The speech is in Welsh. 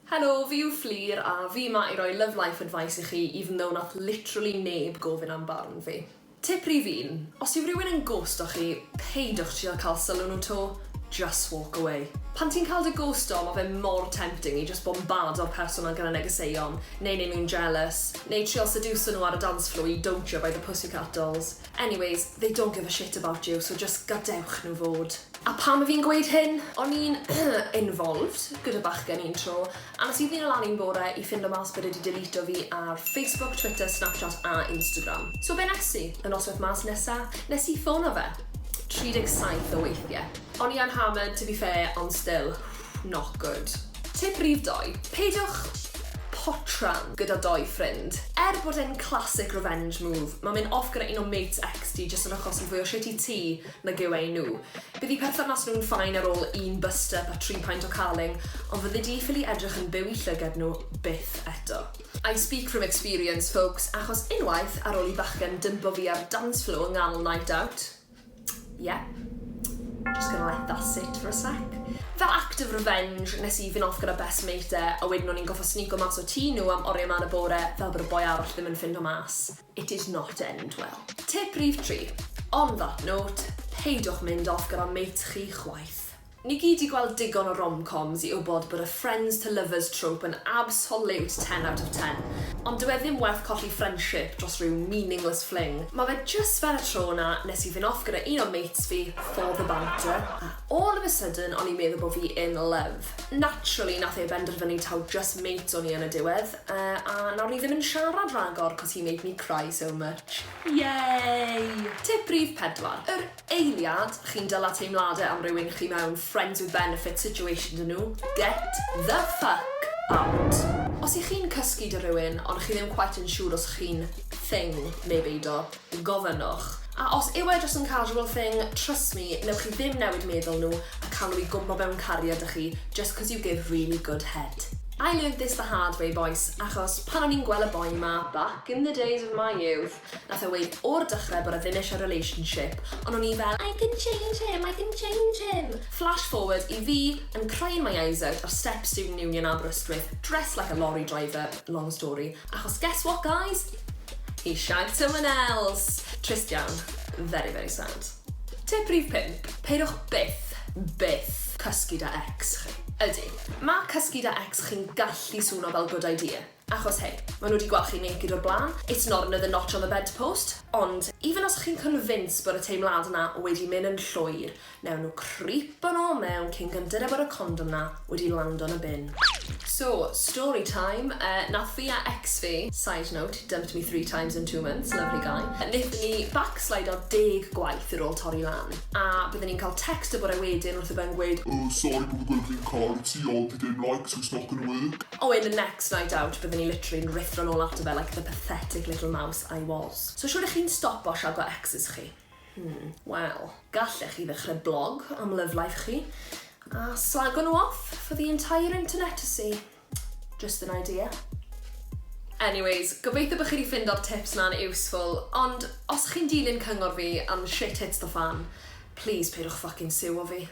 Helo, fi yw Fflur a fi 'ma i roi love life advice i chi even though nath literally neb gofyn am barn fi. Tip rhif un, os yw rhywun yn ghosto chi, peidiwch trio cael sylw nhw 'to, just walk away. Pan ti'n cael dy ghosto ma' fe mor tempting i just bombardo'r person 'na gyda negeseuon, neu neud nhw'n jealous, neu trial seduso nhw ar y dance floor i Don't Ya by the Pussycat Dolls. Anyways, they don't give a shit about you, so just gadewch nhw fod. A pam 'y fi'n gweud hyn? O'n i'n involved gyda bachgen un tro, a nes i ddino lan un bore i ffindo mas bod e 'di deleto fi ar Facebook, Twitter, Snapchat a Instagram. So be nes i? Y noswaith mas nesa, nes i ffono fe. 37 o weithiau. O'n i yn hammered, to be fair, ond still, not good. Tip rhif dou, peidiwch potran gyda dou ffrind. Er bod e'n classic revenge move, mae mynd off gyda un o mates ex ti jyst yn achosi fwy o shit i ti nag yw e i nhw. Bydd eu perthynas nhw'n fine ar ôl un bust-up a tri peint o Carling, ond fyddi di ffili edrych yn byw i llygad nhw byth eto. I speak from experience, folks, achos unwaith ar ôl i bachgen dympo fi ar dance floor yng nghanol night out, yeah, just gonna let that sit for a sec. Fel act of revenge, nes i fynd off gyda best mate e, a wedyn o'n i'n goffo sneako mas o tŷ nhw am oriau mân y bore, fel bod y boi arall ddim yn ffindo mas. It did not end well. Tip rhif 3. On that note, peidiwch mynd off gyda mates chi chwaith. Ni gyd 'di gweld digon o rom-coms i wybod bod y friends to lovers trope yn absolute 10 out of 10. Ond dyw e ddim werth colli friendship dros ryw meaningless fling. Ma' fe jyst fel y tro 'na nes i fynd off gyda un o mates fi for the banter, a all of a sudden o'n i'n meddwl bod fi in love. Naturally nath e benderfynu taw just mates o'n i yn y diwedd, a nawr ni ddim yn siarad ragor 'cause he made me cry so much. Yay! Tip rhif pedwar. Yr eiliad chi'n dyla teimladau am rywun chi mewn friends with benefits situation 'da nhw, get the fuck out. Os 'y chi'n cysgu 'da rhywun ond chi ddim quite yn siŵr os chi'n thing neu beido, gofynnwch. A os yw e jyst yn casual thing, trust me, newch chi ddim newid meddwl nhw a cael nhw i gwmpo mewn cariad 'da chi just 'cause you give really good head. I learned this the hard way, bois, achos pan o'n i'n gweld y boi 'ma back in the days of my youth, Nath e weud o'r dechrau bod e ddim eisiau relationship, ond o'n i fel, "I can change him, I can change him." Flash forward i fi yn crying my eyes out ar steps Student Union Aberystwyth, dressed like a lorry driver, long story, achos guess what, guys? He shagged someone else! Trist iawn. Very, very sad. Tip rhif pump, peidiwch byth, byth cysgu 'da ex chi. Ydy, ma' cysgu 'da ex chi'n gallu swno fel good idea. Achos hei, maen nhw wedi gweld chi naked o'r blaen, it's not another notch on the bedpost. Ond, even os chi'n convinced bod y teimlad yna wedi mynd yn llwyr, newn nhw creepo nôl mewn cyn gynted â bod y condom 'na wedi lando yn y bin. So, story time, nath fi a ex fi, side note, he dumped me three times in 2 months, lovely guy, wnaethon ni backslido 10 gwaith ar ôl torri lan. A byddwn ni'n cael text y bore wedyn wrth y fe'n gweud, "Oh, sorry bod fi'n gweud fi'n caru ti, ond fi ddim like, so it's not gonna work." Oh, in the next night out, byddwn ni literally yn rhuthro nôl ato fe like the pathetic little mouse I was. So siwr ych chi'n stopo shago exes chi? Wel, gallech chi ddechrau blog am love life chi a slago nhw off for the entire internet to see. Just an idea. Anyways, gobeithio bod chi wedi ffindo'r tips na'n useful, ond os chi'n dilyn cyngor fi and shit hits the fan, please peidiwch fucking suo fi.